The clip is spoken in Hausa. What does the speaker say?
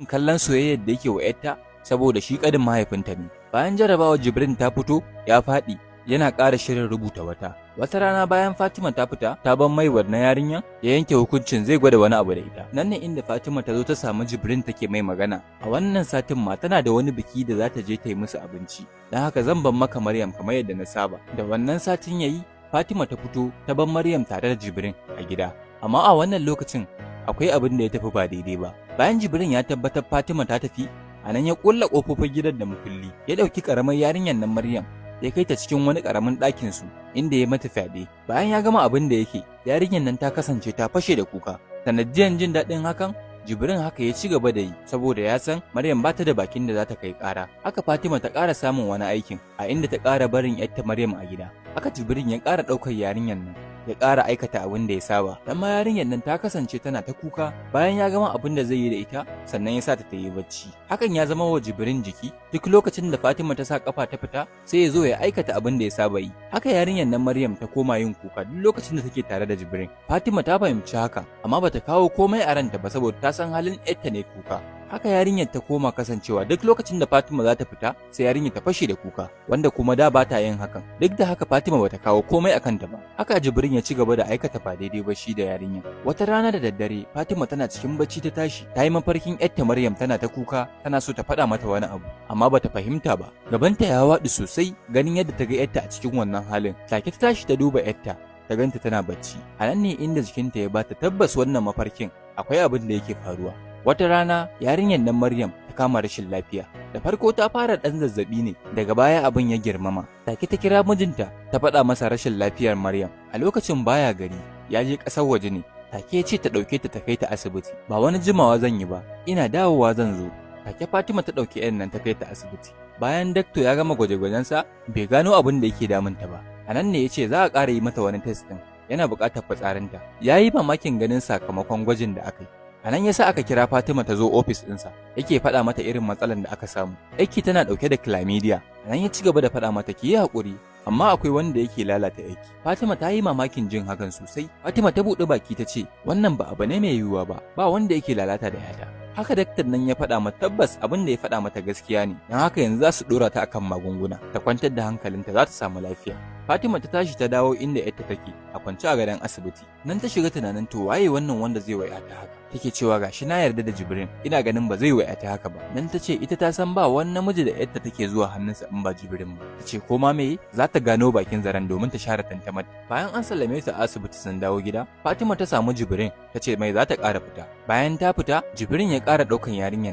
Kallon soyayyar da yake wa 'yarta, saboda shi ƙanin mahaifinta ne. Bayan jarabawar Jibrin ta fito, ya faɗi, yana ƙara shirin rubuta wata. Wata rana bayan Fatima ta fita, ta ban mai wannan yarinya, ya yanke hukuncin zai gwada wani abu da ita. Nan ne inda Fatima ta zo ta samu Jibrin take mai magana. A wannan satin ma tana da wani biki da za ta je ta yi musu abinci. Don haka zan ban maka Maryam kamar yadda na saba. Da wannan satin yayi, Fatima ta fito ta ban Maryam tare da Jibrin a gida. Amma a wannan lokacin akwai abin da ya tafi ba daidai ba. Bayan Jibrin ya tabbatar Fatima ta tafi, a nan ya ƙulla ƙofofin gidan da mukulli, ya ɗauki ƙaramar yarinyar nan Maryam, ya kai ta cikin wani ƙaramin ɗakin su inda ya mata fyaɗe. Bayan ya gama abin da yake, yarinyar nan ta kasance ta fashe da kuka. Sanadiyan jin daɗin hakan, Jibrin haka ya ci gaba da yi saboda ya san Maryam ba ta da bakin da za ta kai ƙara. Haka Fatima ta ƙara samun wani aikin a inda ta ƙara barin 'yarta Maryam a gida. Haka Jibrin ya ƙara ɗaukar yarinyar nan, ya ƙara aikata abin da ya saba. Dan ma yarinyar nan ta kasance tana ta kuka. Bayan ya gama abin da zai yi da ita, sannan ya sa ta yi bacci. Hakan ya zama wa Jibrin jiki. Duk lokacin da Fatima ta sa kafa ta fita, sai ya zo ya aikata abin da ya saba yi. Haka yarinyar nan Maryam ta koma yin kuka duk lokacin da take tare da Jibrin. Fatima ta fahimci haka, amma bata kawo komai a ranta ba saboda ta san halin 'yarta ne kuka. Haka yarinyar ta koma kasancewa duk lokacin da Fatima za ta fita, sai yarinyar ta fashe da kuka, wanda kuma da ba ta yin hakan. Duk da haka Fatima bata kawo komai akan ta ba. Haka Jibrin ya ci gaba da aikata ba daidai ba shi da yarinyar. Wata rana da daddare, Fatima tana cikin bacci ta tashi, ta yi mafarkin 'yarta Maryam tana ta kuka, tana so ta faɗa mata wani abu, amma bata fahimta ba. Gabanta ya waɗi sosai ganin yadda ta ga 'yarta a cikin wannan halin. Take ta tashi ta duba 'yarta, ta ganta tana bacci. A nan ne inda jikinta ya bata tabbas wannan mafarkin akwai abin da yake faruwa. Wata rana yarinyar nan Maryam ta kama rashin lafiya. Da farko ta fara ɗan zazzaɓi ne, daga baya abin ya girmama. Take ta kira mijinta ta faɗa masa rashin lafiyar Maryam. A lokacin baya gari, ya je ƙasar waje ne. Take ya ce ta ɗauke ta ta kai ta asibiti. Ba wani jimawa zan yi ba, ina dawowa zan zo. Take Fatima ta ɗauki 'yan nan ta kai ta asibiti. Bayan dakto ya gama gwaje-gwajensa, bai gano abin da yake damunta ba. A nan ne ya ce za a ƙara yi mata wani test ɗin, yana buƙatar fitsarinta. Ya yi mamakin ganin sakamakon gwajin da aka yi. A nan yasa aka kira Fatima ta zo ofis ɗinsa, yake faɗa mata irin matsalan da aka samu. 'Yarki tana ɗauke da chlamydia. A nan ya ci gaba da faɗa mata, ki yi haƙuri, amma akwai wanda yake lalata 'yarki. Fatima ta yi mamakin jin hakan sosai. Fatima ta buɗe baki ta ce, wannan ba abu ne mai yiwuwa ba, ba wanda yake lalata da 'yata. Haka daktar nan ya faɗa mata, tabbas abin da ya faɗa mata gaskiya ne, don haka yanzu za su ɗora ta akan magunguna, ta kwantar da hankalinta, za ta samu lafiya. Fatima ta tashi ta dawo inda 'yarta take a kwance a gadon asibiti. Nan ta shiga tunanin, to waye wannan wanda zai wa 'yata haka? Take cewa, gashi na yarda da Jibrin, ina ganin ba zai wa 'yata haka ba. Nan ta ce ita ta san ba wani namiji da 'yarta take zuwa hannunsa in ba Jibrin ba. Ta ce ko ma me za ta gano bakin zaren domin ta share tantamar. Bayan an sallame ta asibiti sun dawo gida, Fatima ta samu Jibrin ta ce mai za ta ƙara fita. Bayan ta fita, Jibrin ya ƙara ɗaukan yarinyar.